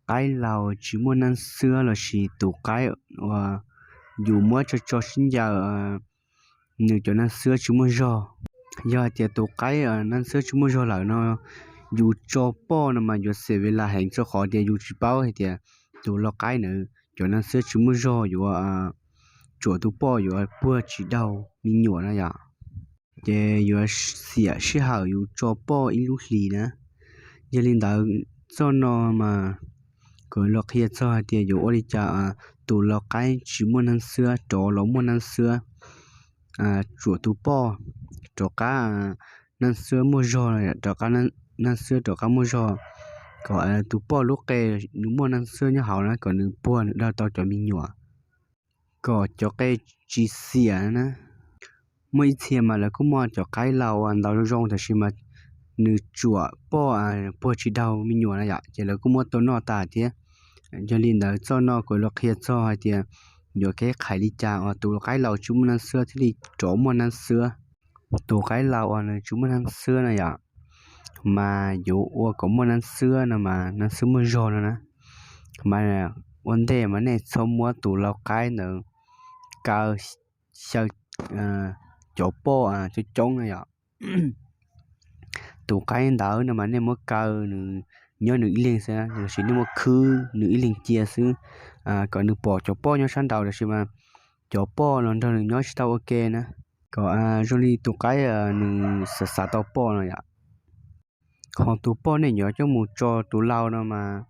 qaib laus tsis muaj neeb xwab lossis tus qaib uas yus muab tso tso sib ncaws, nws cov neeb xwab tsis muaj zog. Yog hais tias tus qaib neeb xwab tsis muaj zog lawm no, yus tso poj no mas yuav xes ve las heev, rau qhov tias yus tsis paub hais tias tus lau qaib ntawd cov neeb xwab tsis muaj zog yuav tsuam tus poj yuav puag tsis daug me nyuam na yom. Ces yuav xiam sij hawm yus tso poj ib lub hlis na. Yog li ntawd, txoj no mas kuv los qhia txog hais tias yuav ua li cas tus lau qaib tsis muaj neeb xwab rov los muaj neeb xwab tsuam tus poj, rov qab neeb xwab muaj zog, rov qab neeb xwab rov qab muaj zog, kom tus poj lub qe nws muaj neeb xwab nyob hauv na, kom nws puag nws daug tau cov me nyuam, kom cov qe tsis xiam na. Muaj ib txhia mas lawv kuj muaj cov qaib laus ntau zoo zoo, tab sis mas nws tsuam poj puag tsis daug me nyuam na yom, ces lawv kuj muab tau noj tas thiab. Yog li ntawd, txoj no kuv los qhia txog hais tias yuav kev qhais li cas uas tus qaib laus tsis muaj neeb xwab thiaj li rov muaj neeb xwab. Tus qaib laus uas nws tsis muaj neeb xwab na yom, mas yuav ua kom muaj neeb xwab no mas neeb xwab muaj zog no na, mas ua ntej mas nej txhob muab tus lau qaib ntawd kaw xyaw cov poj coob coob na yom. Tus qaib ntawd no mas nej muab kaw nws nyob nws ib leeg xwb, lossis nej muab khwb nws ib leeg cia xwb, kom nws pom cov poj nyob sab nraud, tab sis mas cov poj los nrog nws nyob tsis tau ua ke na. Kom zoo li tus qaib nws xav xav tau poj no yom. Ho tus poj nej yuav coj mus tso tus lau no mas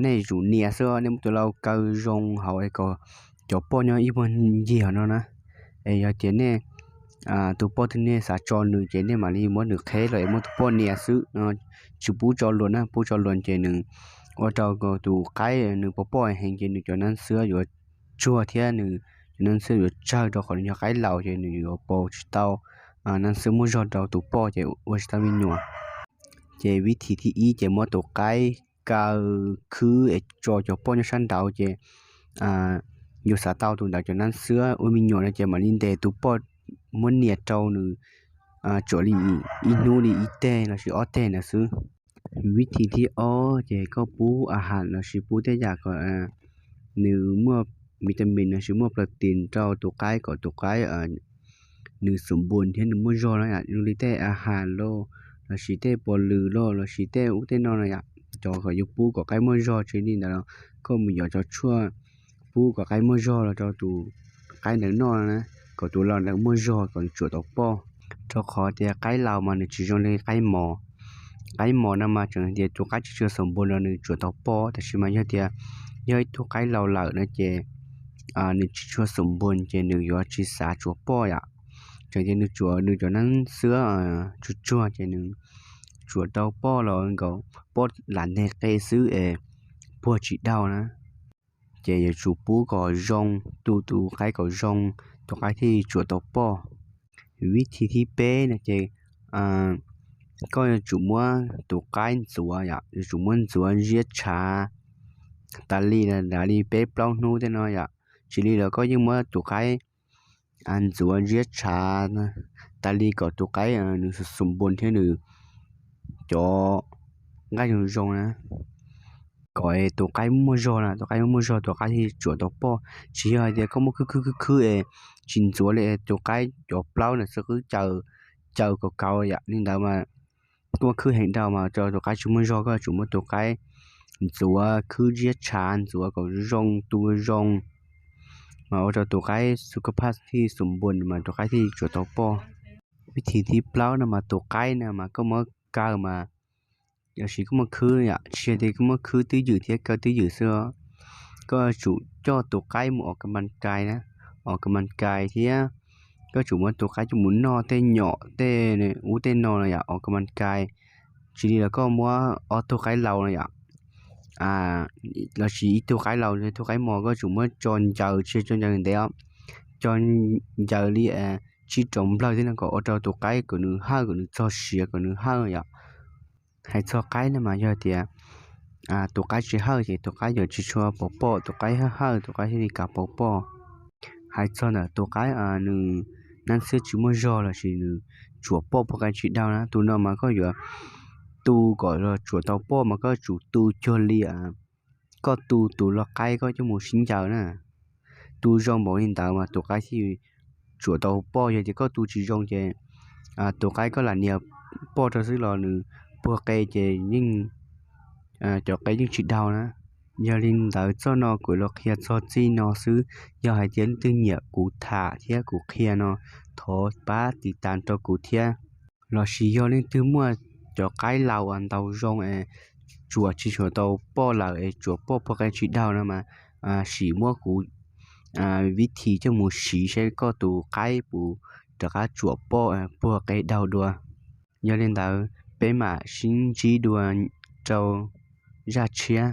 nej yuav tsum nias xwb, nej muab tus lau kaw zoo hauv es kom cov poj nyob ib puag ncig no na. Es yog tias nej tus poj twg nej xav tso nws ces nej mam li muab nws qheb los es muab tus poj nias xwb, tsis pub tso luas na, pub tso luas ces nws ua rau tus qaib nws pov poj heev ces nws cov neeb xwab yuav tsuag thiab nws cov neeb xwab yuav tsawg, rau qhov nws yog qaib laus ces nws yuav pov tsis tau neeb xwab muaj zog rau tus poj ces ua tsis tau me nyuam. Ces vib thim thib ib ces muab tus qaib kaw khwb es tso cov poj nyob sab nraud ces yus xav tau tus ntawd cov neeb xwab ua me nyuam no ces mam li ntes tus poj, muab nias rau nws tsuam li ib hnub li ib teg lossis ob teg ntawd xwb. Vib thim thib ob ces koj pub a has lossis pub tej yam kom nws muaj vitamin lossis muaj protein rau tus qaib kom tus qaib nws xum npun thiab nws muaj zog na yom, zoo li tej a has lossis tej pos lws lossis tej ub tej no na yom, cov kom yus pub kom qaib muaj zog. Tsis li ntawd los koj mus yuav cov tshuaj pub kom qaib muaj zog los rau tus qaib ntawd noj na, kom tus lau ntawd muaj zog kom nws tsuam tau poj. Rau qhov tias qaib laus mas nws tsis zoo li qaib mos. Qaib mos no mas tseem hais tias tus qaib tsis tshua xum npun los nws tsuam tau poj, tab sis mas yog tias yog ib tug qaib laus lawm no ces nws tsis tshua xum npun ces nws yuav tsis xav tsuam poj yom. Tseem tias nws tsuam nws cov neeb xwab tsuag tsuag ces nws tsuam tau poj los nkaus poj lam nteg qe xwb es puag tsis daug na. Ces yuav tsum pub kom zoo, tu tus qaib kom zoo, tus qaib thiaj tsuam tau poj. Vib thim thib peb no ces koj yuav tsum muab tus qaib ntxuav yom, yuav tsum muab ntxuav ziab tshav tas li, tas li peb plaub hnub tej no yom. Tsis li los koj yeej muab tus qaib ntxuav ziab tshav tas li kom tus qaib nws xum npun thiab nws cov nqaij zoo zoo na, kom tus qaib muaj zog na, tus qaib muaj zog tus qaib thiaj tsuam tau poj. Tsis yog hais tias koj muab khwb khwb khwb khwb es tsis ntxuav li, tus qaib cov plaub ntawd xwb qwb caws, caws kaus kaus yam li ntawd mas koj muab khwb heev dhau mas rau tus qaib tsis muaj zog. Koj yuav tsum muab tus qaib ntxuav, khwb ziab tshav ntxuav kom zoo tu zoo, mas ua rau tus qaib xu kab phaj thiaj xum npun mas tus qaib thiaj tsuam tau poj. Vib thim thib plaub no mas tus qaib no mas koj muab kaw mas, tiam sis koj muab khwb yom, tsis yog tias koj muab khwb twj ywm thiab kaw twj ywm xwb. Koj yuav tsum coj tus qaib mus os kas mas kais na, os kas mas kais thiab koj tsum muab tus qaib coj mus noj tej nyom tej ub tej no no yom, os kas mas kais. Tsis li los koj muab ob tug qaib laus no yom, lossis ib tug qaib laus ib tug qaib mos, koj tsum muab tso ncaws, tsis tso ncaws ntev os, tso ncaws li tsib rau nplawg thiab no kom ua rau tus qaib kom nws hawj kom nws txog siav kom nws hawj yom. Hais txog qaib no mas yog tias tus qaib tsis hawj ces tus qaib yuav tsis tshua pov poj, tus qaib hawj hawj tus qaib thiaj li kav pov poj. Hais txog ntawm tus qaib nws neeb xwab tsis muaj zog lossis nws tsuam poj puag kais tsis daug na, tus no mas koj yuav tu kom los tsuam tau poj mas koj tsum tu cuag li koj tu tus lau qaib koj coj mus sib ncaws na. Tu zoo npaum li ntawd mas tus qaib thiaj tsuam tau poj. Yog tias koj tu tsis zoo ces tus qaib koj lam nias poj rau xwb los nws puag qe ces yeej, cov qe yeej tsis daug na. Yog li ntawd txoj no kuv los qhia txog txij no xwb. Yog hais tias leej twg nyiam kuv tham thiab kuv qhia no, thov pab tiv tas rau kuv thiab. Los sis yog leej twg muaj cov qaib laus uas ntaus zoo es tsuam tsis tshua tau poj lawm es tsuam poj puag qe tsis daug no mas sim muab kuv vib thim coj mus siv seb koj tus qaib puas rov qab tsuam poj puag qe daug dua. Yog li ntawd peb mam sib ntsib dua rau zaj tshiab.